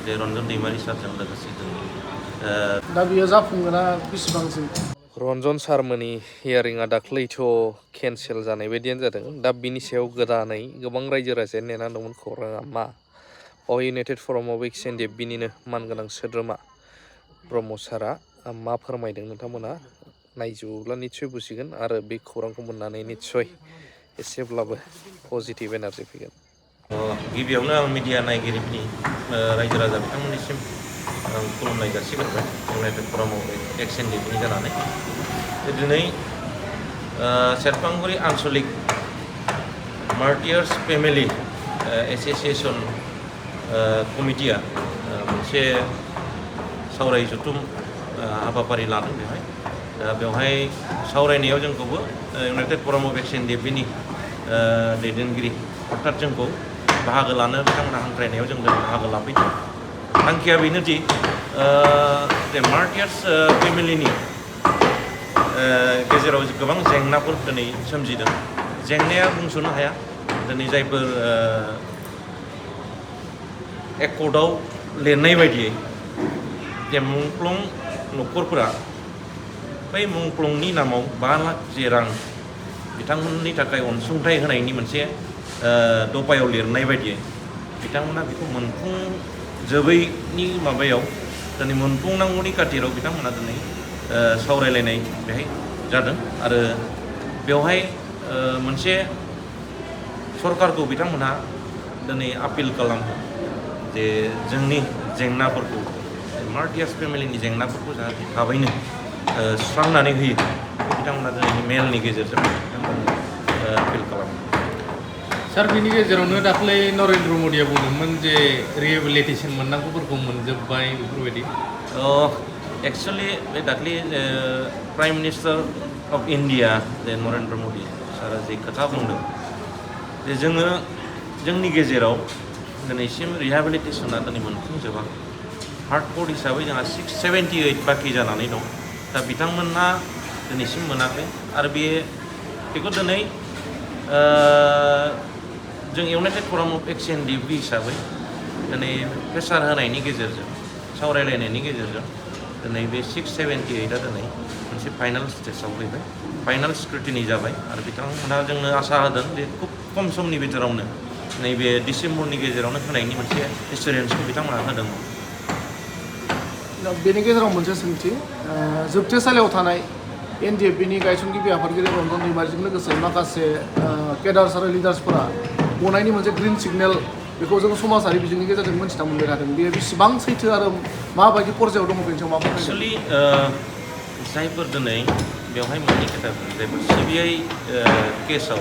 जे रन्जन दैमारि सारजों लोगोसे जोंनि दा बियो जाफुंगोना बेसेबांसो रन्जन सारमोननि हियारिंआ दाख्लैथ' केन्सेल जानाय बायदियानो जादों। दा बिनि सायाव गोदानै गोबां रायजो राजाया नेनानै दंमोन खौराङा मा United Forum of ex N D F बिनिनो मानगोनां सोद्रोमा ब्रह्म सारा मा फोरमायदों नोंथांमोना नायजोबोब्ला निस्सय बुजिगोन आरो बे खौरांखौ मोननानै निस्सय एसेब्लाबो पजिटिभ एनार्जि फैगोन। गिबियावनो आं मिडिया नायगिरिफोरनि रायजो राजा बिथांमोननिसिम आं खुलुमनाय जासिग्रोबाय United Forum of ex N D एफनि जानानै दिनै सेरफांगुरि आन्सलिक मार्टियार्स फेमिलि एस'सिएशन कमिटिया मोनसे सावराय जथुम हाबाफारि लादों बेवहाय सावरायनायाव जोंखौबो United Forum of ex N D एफनि दैदेनगिरि अर्थात जोंखौ बाहागो लानो बिथांमोना हांख्रायनायाव जों बाहागो लाफैदों। थांखिया बेनोदि जे मार्टियार्स फेमिलिनि गेजेराव गोबां जेंनाफोर दिनै सोमजिदों। जेंनाया बुंस'नो हाया दिनै जायफोर एकर्डआव लिरनाय बायदियै जे मुंख्लं न'खरफोरा बै मुंख्लंनि नामाव 5 लाख जे रां बिथांमोननि थाखाय अनसुंथाइ होनायनि मोनसे दफायाव लिरनाय बायदियै बिथांमोना बेखौ मोनफुंजोबैनि माबायाव दिनै मोनफुंनांगौनि खाथिराव बिथांमोना दिनै सावरायलायनाय बेहाय जादों आरो बेवहाय मोनसे सरकारखौ बिथांमोनहा दिनै आपिल खालामदों जे जोंनि जेंनाफोरखौ मार्टियार्स फेमिलिनि जेंनाफोरखौ जाहाथे थाबैनो सुस्रांनानै होयो बिथांमोना दिनै मेलनि गेजेरजों आपिल खालामो। सार बिनि गेजेरावनो दाख्लै नरेन्द्र मदिया बुंदोंमोन जे रिहेबिलिटेसन मोननांगौफोरखौ मोनजोब्बाय बेफोरबायदि। एक्सुवेलि बे दाख्लै प्राइम मिनिस्टार अफ इन्डिया जे नरेन्द्र मदि सारा जे खोथा बुंदों जे जोंनि गेजेराव दिनैसिम रिहेबिलिटेसना दिनै मोनफुंजोबाखै। हार्ड कर्ड हिसाबै जोंहा 678 बाखि जानानै दं। दा बिथांमोनहा दिनैसिम मोनाखै आरो बेखौ दिनै जों United Forum of ex N D F हिसाबै दिनै प्रेसार होनायनि गेजेरजों सावरायलायनायनि गेजेरजों दिनै बे 678आ दिनै मोनसे फाइनाल स्टेजाव फैबाय, फाइनाल स्क्रुटिनि जाबाय आरो बिथांमोनहा जोंनो आसा होदों जे खुब खम समनि गेजेरावनो नैबे डिसेम्बरनि गेजेरावनो होनायनि मोनसे एसुरेन्सखौ बिथांमोनहा होदोंमोन। बेनि गेजेराव मोनसे सोंथि जोबथेसालियाव थानाय एन डि एफ बिनि गायसनगिरि आफादगिरि रन्जन दैमारिजों लोगोसे माखासे केडार्स आरो लिडार्सफोरा गनायनि मोनसे ग्रिन सिगनेल बेखौ जों समाजारि बिजोंनि गेजेरजों मोनथिना मोनबाय थादों। बेयो बेसेबां सैथो आरो माबायदि पर्यायाव दङ बेनि सायाव मा फोरमायगोन? एक्सुवेलि जायफोर दिनै बेवहाय मोननै खोथाफोर जायफोर सिबिआइ केसाव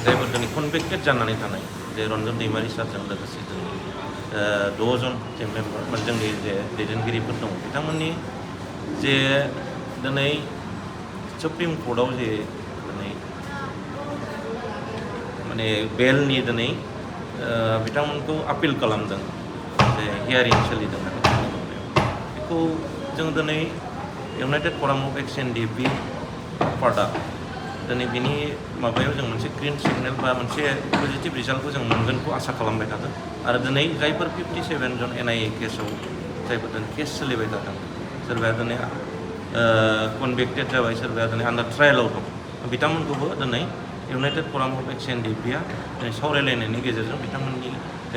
जायफोर दिनै कनभिक्टेड जानानै थानाय जे रन्जन दैमारि सारजों लोगोसे जोंनि 6 जन जे मेम्बार जोंनि जे दैदेनगिरिफोर दं बिथांमोननि जे दिनै सुप्रिम कर्टआव जे दिनै माने बेलनि दिनै बिथांमोनखौ आपिल खालामदों जे हियारिं सोलिदों बेखौ जों दिनै United Forum of ex N D F B आफादा दिनै बिनि माबायाव जों मोनसे ग्रिन सिगनेल बा मोनसे पजिटिभ रिजाल्टखौ जों मोनगोनखौ आसा खालामबाय थादों आरो दिनै जायफोर 57 जन NIA केसाव जायफोर दिनै केस सोलिबाय थादों सोरबाया दिनै कनभिक्टेड जाबाय सोरबाया दिनै आन्डार ट्रायेलाव दं बिथांमोनखौबो दिनै United Forum of ex N D F बिआ दिनै सावरायलायनायनि गेजेरजों बिथांमोननि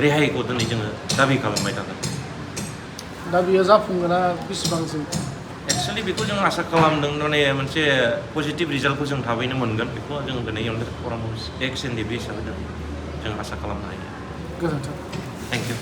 रेहायखौ दिनै जोङो दाबि खालामबाय थादों। दा बियो जाफुंगोना बेसेबांसो? एक्सुवेलि बेखौ जों आसा खालामदों माने मोनसे पजिटिभ रिजाल्टखौ जों थाबैनो मोनगोन बेखौ जों दिनै United Forum of ex N D F हिसाबै जों आसा खालामनो हायो। गोजोन्थों। Thank U.